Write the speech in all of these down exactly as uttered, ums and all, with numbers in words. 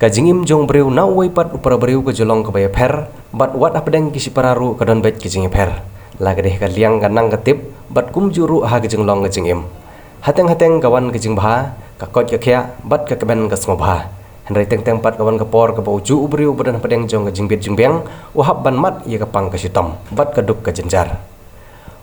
Ka jingim jong u briew na uwei pat u para briew ka ju long kaba ïapher, bad wat hapdeng ki shipara ruh ka don beit ka jingïapher. La ka dei ka liang ka nang ka tip, bad kumjuh ruh ha ka jinglong ka jingim. Hateng hateng ka wan ka jingbha, ka koit ka khiah, bad ka kmen ka sngewbha. Hynrei teng teng pat ka wan ka por kaba ujuh u briew uba don hapdeng jong ka jingbit jingbiang, u hap ban mad ïa ka pang ka shitom, bad ka duk ka jynjar.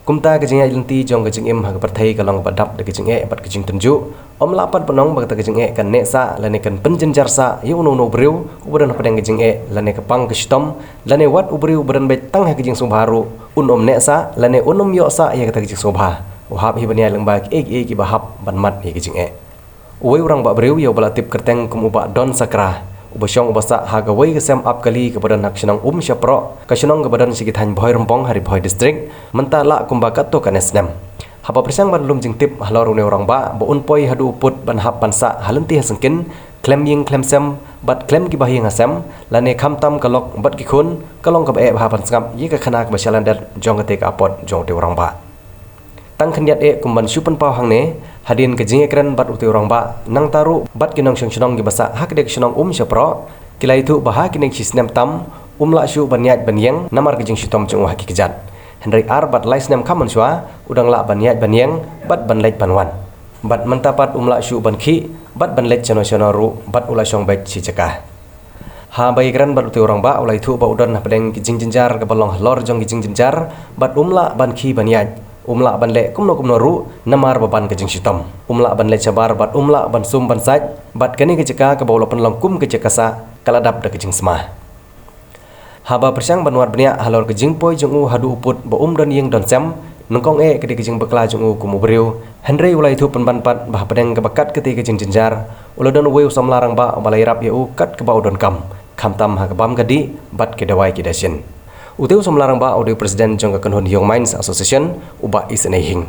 Kumta ka jingïaid lynti jong ka jingim ha ka pyrthei ka long kaba dap da ka jingeh bad ka jingtynjuh. Ym lah pat ban ong ba kata ka jingeh kan neh sah lane kan pynjynjar sah ïa uno uno u briew uba don hapdeng ka jingeh lane ka pang ka shitom, lane wat u briew uba don beit tang ha ka jingsngewbha ruh un ym neh sah lane un ym ïoh sah ïa kata ka jingsngewbha. U hap hi ban ïaid lyngba kiei kiei kiba hap ban mad ïa ka jingeh. Uwei u rangbah briew ïa uba la tip kyrteng kum u Bah Don Sakra, uba shong uba sah ha kawei ka sem ap kali kaba don ha ka shnong Um Shaproh, ka shnong kaba don sha ki thaiñ Bhoirymbong ha Ri Bhoi District, mynta lah kumba katto katne snem. Haba pyrshang ban lum jingtip halor une u rangbah ba un poi haduh u pud ban hap ban sah ha lynti ha syngkien, khlem ïing khlem sem bad khlem kiba ha ïing ha sem, lane khamtam ka lok bad ki khun, ka long kaba eh bha ban sngap ïa ka khana kaba shalyndet jong kata ka apot jong ute u rangbah. Tang khyndiat eh kum ban shu pynpaw hangne, hadien ka jingïakren bad ute u rangbah, nangta ruh bad ki nongshong shnong kiba sah ha katei ka shnong Um Shaproh, ki la ïathuh ba ha kine ki snem tam um lah shuh ban ïaid ban ïeng namar ka jingshitom jong u ha ki kjat. Hynrei ar bad lai snem kham mynshuwa u dang lah ban ïaid ban ïeng bad ban leit ban wan. Bad mynta pat um lah shuh ban khih bad ban leit shano shano ruh bad u la shong beit shi jaka. Haba ïakren bad ute u rangbah u la ïathuh ba u don hapdeng ki jingjynjar kaba long halor jong ki jingjynjar bad um lah ban khih ban ïaid, um lah ban leh kumno kumno ruh namar ba ban ka jingshitom. Um lah ban leit shabar bad um lah ban sum ban sait bad kane ka jaka kaba u la pynlong kum ka jaka sah ka la dap da ka jingsma. Haba pyrshang ban wad bniah halor ka jingpoi jong u haduh u pud ba um don ïing don sem, nyngkong eh ka dei ka jingbakla jong u kum u briew, hynrei u la ïathuh pynban pat ba hapdeng kaba kat katei ka jingjynjar u la don uwei u samla rangbah uba la ïarap ïa u kat kaba u donkam, khamtam ha ka bam ka dih bad ki dawai ki dashin. Ute u samla rangbah u dei u president jong ka kynhun Young Minds Association, u Bah Isynei Hing.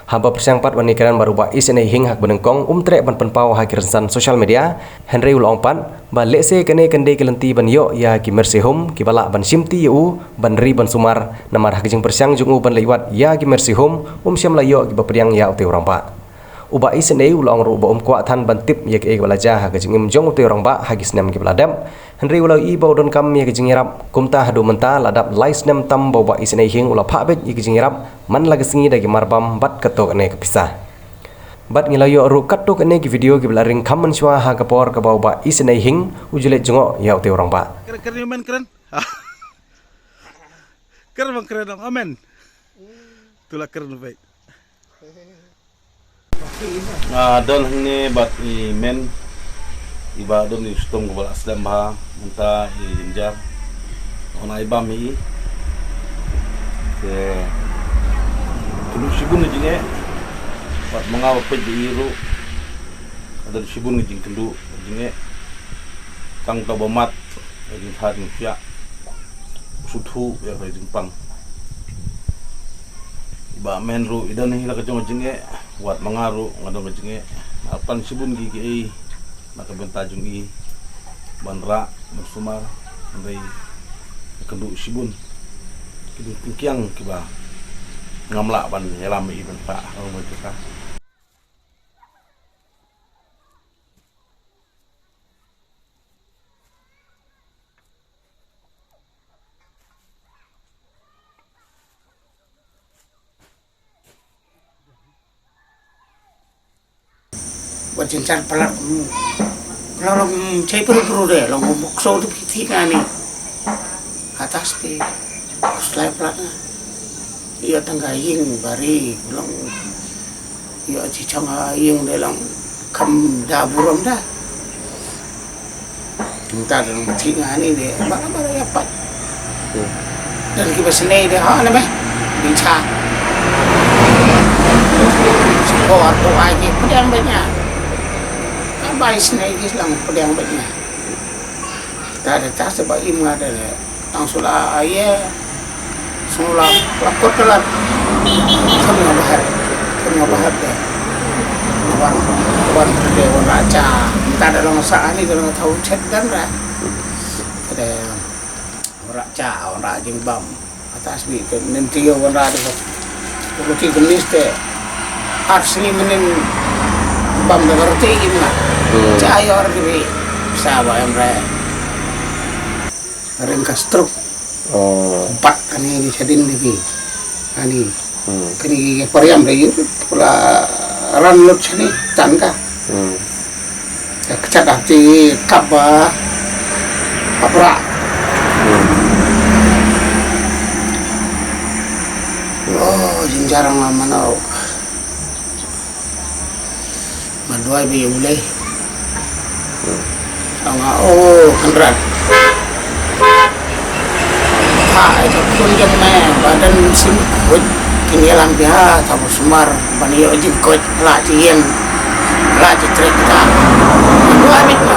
Haba pyrshang pat ban ïakren bad u Bah Isynei Hing ha kaba nyngkong um treh ban pynpaw ha ki rynsan social media, hynrei u la ong pat ba lehse kane kan dei ka lynti ban ïoh ïa ki mercy home kiba lah ban shimti ïa u ban ri ban sumar, namar ha ka jingpyrshang jong u ban leit wad ïa ki mercy home um shym la ïoh kiba pdiang ïa ute u rangbah. U Bah Isynei u la ong ruh ba um kwah than ban tip ïa kaei kaba la jia ha ka jingim jong ute u rangbah ha ki snem kiba la dep, hynrei u la ïohi ba u donkam ïa ka jingïarap. Kumta haduh mynta la dap lai snem tam ba u Bah Isynei Hing u la phah beit ïa ka jingïarap man la ka sngi da ki marbam bad katto katne ka pisa. Bad ngi la ïoh ruh katto katne ki video kiba la ring kham mynshuwa ha ka por kaba u Bah Isynei Hing u ju leit jngoh ïa ute u rangbah. Kren, kren, men, kren. Kren bang kren dong, amen. Tu la kren beit. Ah, don hangne bad i men, iba don i shitom kaba la slem bha mynta i jynjar. Wan ai bam i. Te kynduh shibun i jingeh. Bad ma nga ba peit ïa i ruh, ka don shibun i jingkynduh i jingeh. Tang kaba mat, ka jingtha jingphiah, sngewthuh ïa ka jingpang. I Bah Men ruh i don hi la ka jong ka jingeh, wat ma nga ruh nga don ka jingeh. Nga pan shibun ki kiei na ka bynta jong i, ban rah ban sumar, hynrei ka kynduh shibun ki jingpynkhiang kiba ngam lah ban ïalam ïa i ban rah ha ka bynta. Wat jynjar palat, mm, la long, mm, chai pru pru de long, mm, bok so tu phi thi nga ni. Atas pe slai palat nga. Ïa tang ka ïing bari long. Ïa chi chang a ïing de long kham da burom da. Mynta dang thik nga ni de, ba, ba ïa pat. Hmm. Don kiba snei de, ha, na me. Bin cha. Sukor ko ai ki pdiang bad nga. Ka bai snei ki lang pdiang bad nga. Ta de ta se ba im nga de le. Tang sula aye. Sula lakot la. Kam nga bahar. Kam nga bahar de. Wan, wan de, wan raja. Mynta da long sa ani da long tau chet dan ra. Te wanrah cha, wanrah jingbam. Atas bi te nen tio wanrah de. Ruti kemis te. Ar sngi mynnin bam de ruti im nga. Hmm. Cha yor de bi. Sa ba em re. Ring ka stroke. Oh. Bat ani di sadin di ki. Ani. Hmm. Kani ki pariam da yu. Pula ran lut sani tan ka. Hmm. Ya kechat dah ti kap ba. Abra. Hmm. Oh, jinjarang lah mana. Ba duwai ba ïa U Blei. Sa nga, oh, kynrad. Tha ïa ka khun jong me ba don sim, wit, kin ïalam phi ha, tha ba sumar ban ïoh jingkoit, la jingïeng, la jingtrei kita. Duwai bit ma.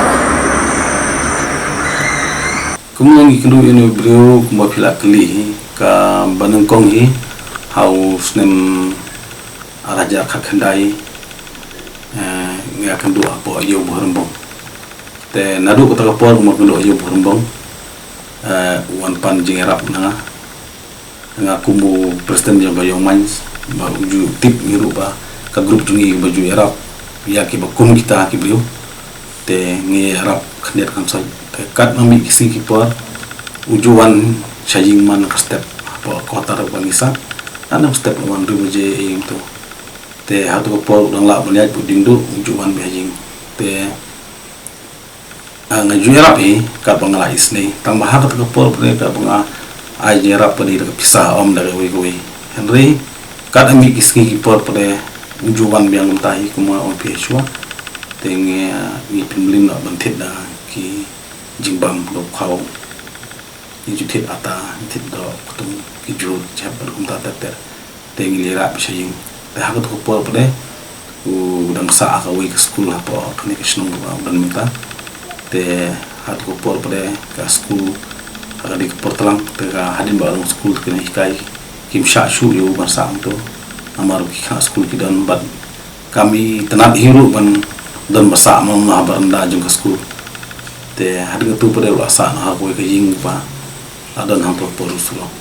Kumno ngi kynduh ïa une u briew kumba phi la kylli hi, ka ba nyngkong hi ha u snem ar hajar khatkhyndai, eh, nga kynduh hapoh ïew Buhrymbong. Te naduh kata ka por kumba kynduh ïew Buhrymbong, eh, u wan pan jingïarap na nga. Nga kum u president jong ka Young Minds, ba u ju tip ngi ruh ba ka group jong ngi ba ju ïarap ïa kiba kum kita ki briew. Te ngi ïarap khyndiat kham sait. Te kat ma mih ki sngi ki por, u ju wan sha ïing man ka step hapoh quarter ba ngi sah. Nang step la wan hynriew baje ïing to. Te ha tu ka por u dang lah ban ïaid bad u ding duh, u ju wan beit ha ïing. Te, ah, nga ju ïarap hi, kat ba nga la isynei. Tang ba ha kata ka por pdeng kat ba nga ai ïarap pdeng da ka pisa, ym da kawei kawei. Hynrei kat ha mih ki sngi ki por pdeng u ju wan biang kumta hi, kumba ong phi shuwa. Te ngi, ah, ngi pynmlien noh ban thied da ki jingbam da u khaw. Ngi ju thied ata, ngi thied doh, ktung, ki jhur, jhep bad kumta ter ter. Te ngi leit rah beit sha ïing. Te ha katu ka por pat de u dang sah ha kawei ka skul hapoh kane ka shnong kaba u don mynta. Te ha katu ka por pat de ka skul ha ka dei ka por tlang, te ka hadien ba long skul te kane hikai kim shah shuh ïa u ban sah hangto. Namar ki khynnah skul ki don bad kam itynnad hi ruh ban don ba sah mo ha baranda jong ka skul. Te hadien katu pat de u la sah noh ha kawei ka ïing ba la don hangto por u surok.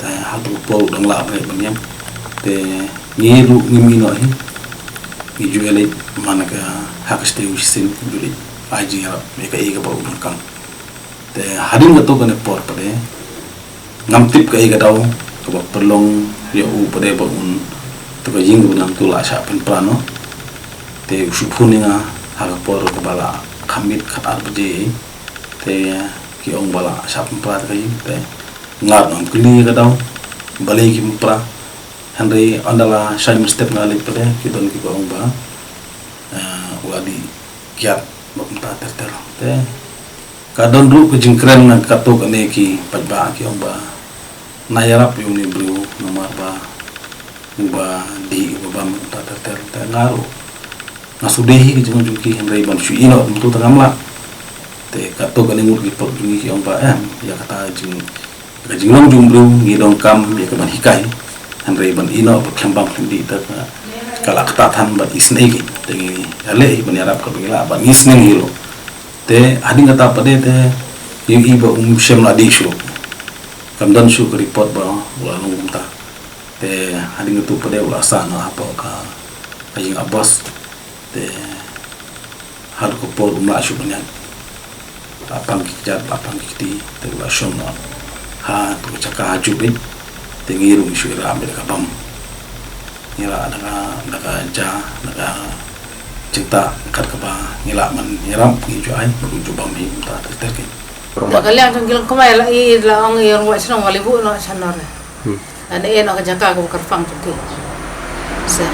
Te ha katu ka por u dang lah ban leit ban ïeng. Te ngi ruh ngim ïeh noh hi. Ngi ju ïaleit man ka ha ka shatei u shisien, ngi ju leit ai jingïarap ïa kaei kaba u donkam. Te hadien katu kane por pat de ngam tip kaei ka daw kaba pynlong ïa u pat de ba un, to ka ïing kaba nangtu la shah pynpra noh. Te u shu phone ïa nga ha ka por kaba la kham miet khatar baje. Te ki ong ba la shah pynpra te ka ïing, te nga ruh ngam kylli ïa ka daw balei ki pynpra. Hynrei ynda la shai mynstep nga leit pat de ki don kiba ong ba, eh, u la dih kiad bad kumta ter ter. Te ka don ruh ka jingkren na katu kane ki paidbah ki ong ba na ïarap ïa une u briew namar ba uba dih uba bam kumta ter ter. Te nga ruh nga shu dei hi ka jinglong jong ki, hynrei ban shu ïeh noh kumta te ngam lah. Te katu kane ngut ki paralok jong ngi ki ong ba em, ïa kata jing, ka jinglong jong u briew ngi donkam ïa ka ban hikai. Hynrei ban ïeh noh ba khlem bam khlem dih te ka, ka la kata than ban isynei ki. Te ngi ïaleh hi ban ïarap kaba ngi lah bad ngi sneng hi ruh. Te hadien kata pat de te ngi ïohi ba um shym la dih shuh. Kam don shuh ka report ba u la long kumta. Te hadien katu pat de u la sah noh hapoh ka, ka ïing ah bos. Te ha katu ka por um lah shuh ban ïaid. La pang ki kjat, la pang ki kti, te u la shong noh ha katu ka jaka ha juh beit. Te ngi ruh ngi shu ïarap beit da ka bam. Ngi rah da ka, da ka ja, da ka jingtah kat kaba ngi lah ban ïarap, ngi ju ai bad u ju bam hi kumta ter ter kein. Da ka liang jong ki long kumai la i la ong ïa u rangbah shnong ba leit buh noh sha nor. Hmm. Lane eh noh ka jaka kaba kyrpang jong ki. Sa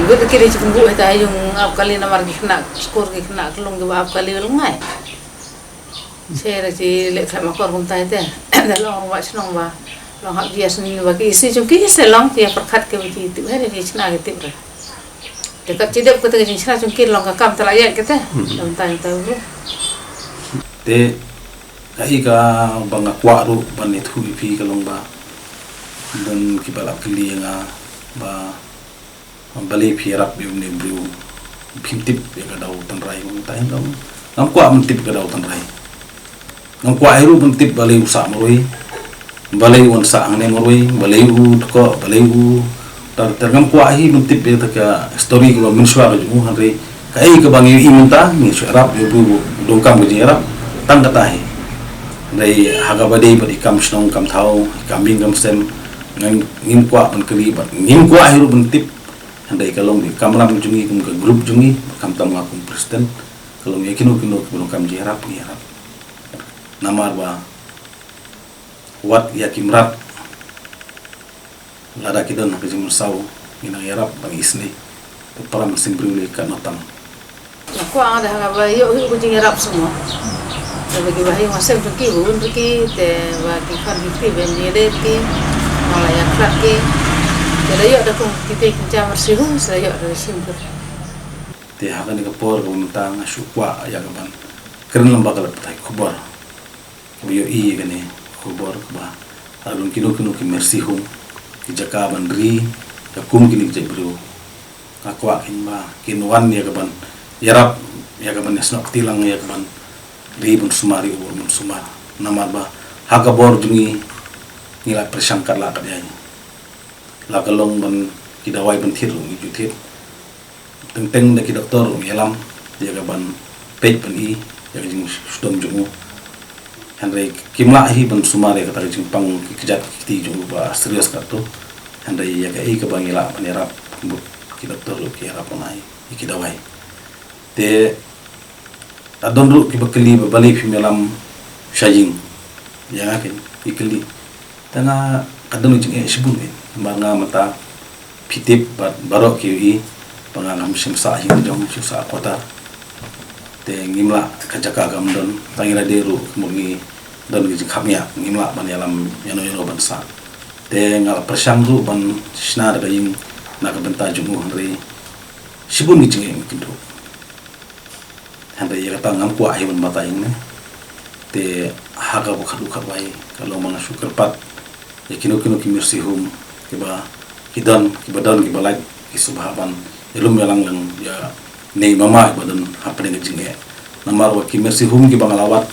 ngut ki dei ki pynbuh ïa ka ïing ap kali namar ki khynnah skul, ki khynnah klung kiba ap kali lyngngai. Sa ra ki leh khlem akor kumta ïa te. Da long rangbah shnong ba long hap ïa sni ba ki isih jong ki sa long ki ïa pyrkhat kiba ki tip, hynrei ki shna ki tip re. Te kat ki dep kata ka jingshna jong ki long ka kam te la ïaid kata. Hmm. Lam tai tai u. Te kaei kaba nga kwah ruh ban ïathuh ïa phi ka long ba don kiba la kylli ïa nga ba balei phi ïarap ïa une u briew, phim tip ïa ka daw tynrai. Ngam tip, ngam kwah ban tip ka daw tynrai. Ngam kwah hi ruh ban tip balei u sah marwei, balei u wan sah hangne marwei, balei u dkoh, balei u ter ter. Ngam kwah hi ban tip ïa ka story kaba mynshuwa ka jong u, hynrei Kaei kaba ngi ïohi mynta, ngi shu ïarap ïa u briew u donkam ka jingïarap, tang kata hi. Hynrei ha kaba dei bad i kam shnong kam thaw, i kam ïing kam sem, ngim, ngim kwah ban kylli bad ngim kwah hi ruh ban tip. Hynrei ka long i kamram jong ngi kum ka group jong ngi, khamtam nga kum president, ka long ïa kino kino kiba donkam jingïarap, ngi ïarap. Namar ba wat ïa ki mrad, lada ki don ha ka jingmynsaw, ngi nang ïarap ba ngi isynei. Te para mynsiem briew lei katno tam. Nga kwah nga da ha kaba ïoh hi ka jingïarap shuh mo. Te ba ki ba ha ïing ha sem jong ki ba un ruh ki, te ba ki khon ki kti ba ïa leit ki, ba la ïa khlad ki. Te da ïoh da kum ki te ki jam ar sihung, te da ïoh da shim ki. Te ha kane ka por kaba mynta nga shu kwah ïa ka ban kren lem bad ka lad pathai khubor. Kaba ïohi ïa kane khubor kaba ha don kino kino ki mercy home, ki jaka ban ri ïa kum kine ki jaitbynriew. Nga kwah kin ba kin wan ïa ka ban ïarap, ïa ka ban ïasnoh kti lang, ïa ka ban ri ban sumar ïa u bor ban sumar. Namar ba ha ka bor jong ngi, ngi la pyrshang kat la kat ïa ngi. La ka long ban ki dawai ban thied ruh ngi ju thied. Teng teng da ki doktor ruh ngi ïalam ïa ka ban peit ban i ïa ka jingshitom jong u. Hynrei kim lah hi ban sumar ïa kata ka jingpang ki kjat ki kti jong u ba serious katto. Hynrei ïa kaei kaba ngi lah ban ïarap, bad ki doktor ruh ki ïarap ban ai ïa ki dawai. Te la don ruh kiba kylli ba balei phim ïalam sha ïing. Ïa nga kein ki kylli. Te nga ka don ka jingeh shibun kein. Namar nga mynta phi tip bad baroh ki ïohi ba nga ngam shym sah ïing jong, shym sah quarter. Te ngim lah, ka jaka kam don. Tang ïa lade ruh kumba ngi don ka jingkhapngiah, ngim lah ban ïalam ïano ïano ban sah. Te nga la pyrshang ruh ban shna da ka ïing na ka bynta jong u, hynrei shibun ki jingeh ngi kynduh. Hynrei ïa kata ngam kwah hi ban batai ïa ngi. Te ha kaba khatduh khatwai ka long ba nga shu kyrpad ïa kino kino ki mercy home kiba ki don, kiba don kiba lait, ki sngewbha ban ïalum ïalang lang ïa ine i mama iba don hapdeng ka jingeh. Namar ba ki mercy home kiba nga la wad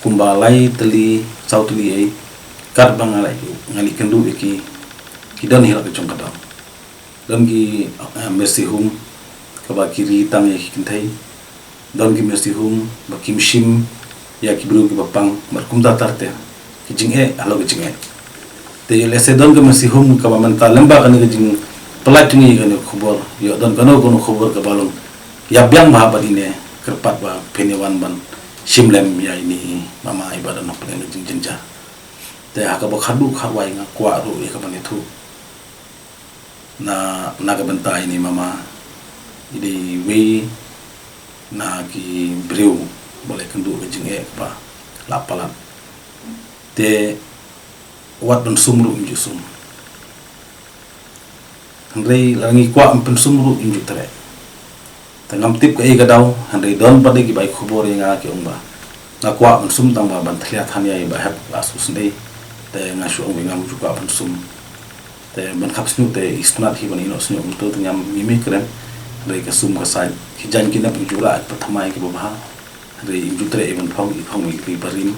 kumba lai tylli saw tylli ei, katba nga la, nga la ïakynduh ïa ki, ki don hi la ka jong ka daw. Don ki, eh, mercy home kaba ki ri tang ïa ki kynthei. Don ki mercy home ba kim shim ïa ki briew kiba pang, bad kumta ter ter. Ki jingeh halor ki jingeh. Te lehse don ka mercy home kaba mynta lem bad kane ka jingpyllait jong ngi ïa kane ka khubor, ïoh don kano kano khubor kaba long ïa biang bha bad ine, kyrpad ba phin ïa wan ban shim lem ïa ine i mama iba don hapdeng ka jingjynjar. Te ha kaba khatduh khatwai nga kwah ruh ïa ka ban ïathuh na, na ka bynta ine i mama, i dei iwei na ki briew ba la ïakynduh ka jingeh kaba la palat. Te wat ban sum ruh im ju sum. Hynrei lada ngi kwah ban pynsum ruh im ju treh. Te ngam tip kaei ka daw, hynrei don pat de kiba ai khubor ïa nga ki ong ba nga kwah ban sum tang ba ban thlia than ïa i ba hep la shu sdei. Te nga shu ong ba ngam ju kwah ban sum. Te ban khap sniew te i sngewtynnat hi ban ïehnoh sniew kumto te ngam, ngim ïakren. Hynrei ka sum ka sait, ki jaiñ ki nep ki ju rah ki pathmai kiba bha. Hynrei im ju treh ïa ban phong, i phong ïa ki barim.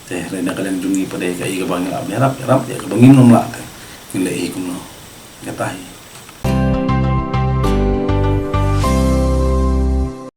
Te hynrei na ka liang jong ngi pat de kaei kaba ngi lah ban ïarap, ïarap, ïa kaba ngim nym lah te ngin leh hi kumno. Kata hi.